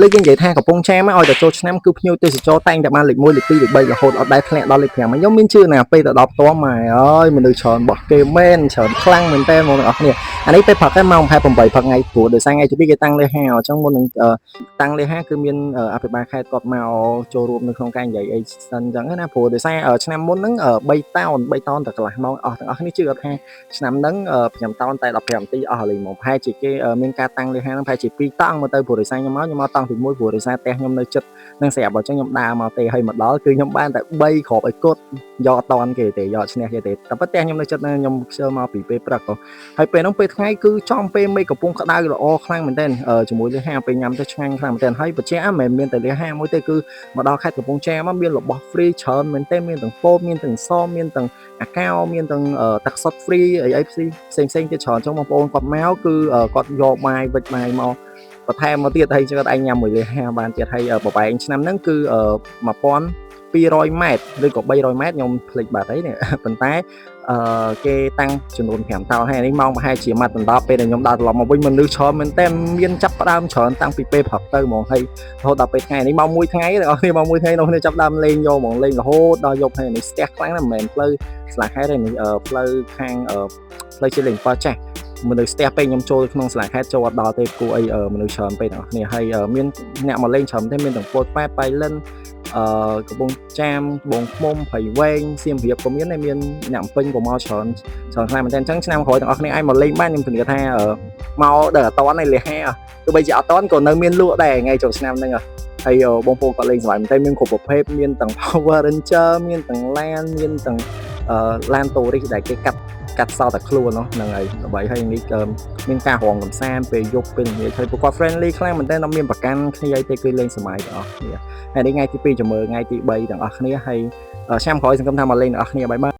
លើកគេនិយាយថាកំពង់ចាមឲ្យតែចូលឆ្នាំគឺភ្ញៀវទេសចរតែងតែបានលេខ1លេខ2លេខ3រហូតអត់ដែលធ្លាក់ដល់លេខ5ខ្ញុំមានជឿណាពេលទៅដល់ផ្ទាល់ម៉ែអើយមនុស្សច្រើនរបស់គេមែនច្រើនខ្លាំងមែនតើបងប្អូនគ្នាអានេះពេលព្រឹកឯងម៉ោង8ព្រឹកថ្ងៃព្រោះដោយសារថ្ងៃទី2គេតាំងលេខ5អញ្ចឹងមុននឹងតាំងលេខ5គឺមានអភិបាលខេត្តគាត់មកចូលរួមនៅក្នុងការនិយាយអីសិនអញ្ចឹងណាព្រោះដោយសារឆ្នាំមុនហ្នឹង3តោន3តោនតែកន្លះម៉ោងអស់ទាំងអស់គ្នាជឿថាឆ្នាំហ្នឹង5តោនតែ15នាទីអស់លេងហ្មងប្រហែលជាគេមានការតាំងលេខ5ហ្នឹងប្រហែលជា2តង់មកទៅព្រោះដោយសារខ្ញុំមកខ្ញុំមកតង់ទី1ព្រោះដោយសារផ្ទះខ្ញុំនៅជិតនឹងស្រាប់អញ្ចឹងខ្ញុំដើរមកទេហើយមកដល់គឺខ្ញុំបានតែ3គ្រាប់ឲ្យគត់យកអត់តន់គេទេយកអត់ឈ្នះគេទេតែប៉ុន្តែខ្ញុំនៅជិតហ្នឹងខ្ញុំខ្ជិលមកពីពេលព្រឹកហើយពេលហ្នឹងពេលថ្ងៃគឺចំពេលមេឃកំពុងក្តៅល្អខ្លាំងមែនទែនជាមួយលៀហាពេលញ៉ាំទៅឆ្ងាញ់ខ្លាំងមែនទែនហើយបច្ចេកមិនមែនមានតែលៀហាមួយទេគឺមកដល់ខេត្តកំពង់ចាមមានរបស់ free ច្រើនមែនទែនមានទាំងពោតមានទាំងសមមានទាំងអាកោមានទាំងទឹកសុទ្ធ free អីអីផ្សេងផ្សេងផ្សេងទៀតច្រើនអញ្ចឹងបងប្អូនគាត់មកគឺគាត់យកបាយវិចបាយមកបន្ថែមមកទៀតហើយគាត់ឯងញ៉ាំមួយលៀហាបានទៀតហើយបបែងឆ្នាំហ្នឹងគឺ1200ម៉ែត្រឬក៏300ម៉ែត្រខ្ញុំភ្លេចបាត់ហើយនេះប៉ុន្តែអឺគេតាំងចំនួន5តោនហើយនេះម៉ោងប្រហែលជាម៉ាត់ដណ្ដប់ពេលដែលខ្ញុំដើរត្រឡប់មកវិញមនុស្សច្រើនមែនតើមានចាប់ផ្ដើមច្រើនតាំងពីពេលព្រឹកទៅហ្មងហើយរហូតដល់ពេលថ្ងៃនេះម៉ោង1ថ្ងៃទាំងអស់គ្នាម៉ោង1ថ្ងៃនោះគ្នាចាប់ដើមលេងយកហ្មងលេងរហូតដល់យប់ហើយនេះស្ទះខ្លាំងណាស់មិនមែនផ្លូវស្លាខេត្តទេនេះផ្លូវខាងផ្លូវជាលេងប៉ចាស់មនុស្សស្ទះពេកខ្ញុំចូលក្នុងសាលាខេត្តចូលអត់ដល់ទេគួរអីមនុស្សច្រើនពេកទាំងអស់គ្នាហើយមានអ្នកមកលេងច្រើនទេមានទាំងពោតប៉ែតបៃលិនអឺកំពង់ចាមត្បូងឃ្មុំព្រៃវែងសៀមរាបក៏មានដែរមានអ្នកពេញក៏មកច្រើនច្រើនខ្លាំងមែនទែនអញ្ចឹងឆ្នាំក្រោយទាំងអស់គ្នាអាចមកលេងបានខ្ញុំធានាថាមកដល់អត់តន់ឯលះហាទោះបីជាអត់តន់ក៏នៅមានលក់ដែរថ្ងៃចូលឆ្នាំហ្នឹងហើយបងប្អូនគាត់លេងសប្បាយមែនទែនមានគ្រប់ប្រភេទមានទាំង Power Ranger មានទាំងឡានមានទាំងឡានតូរីសដែលគេកាត់កាត់សោតែខ្លួននោះហ្នឹងហើយល្បីហើយនេះក៏មានការរងកំសាន្តពេលយប់ពេលល្ងាចហើយពួកគាត់ friendly ខ្លាំងមែនទែនអត់មានប្រកាន់គ្នាអីទេគឺលេងសប្បាយទាំងអស់គ្នាហើយនេះថ្ងៃទី2ចាំមើលថ្ងៃទី3ទាំងអស់គ្នាហើយឆ្នាំក្រោយសង្ឃឹមថាមកលេងទាំងអស់គ្នាbye bye.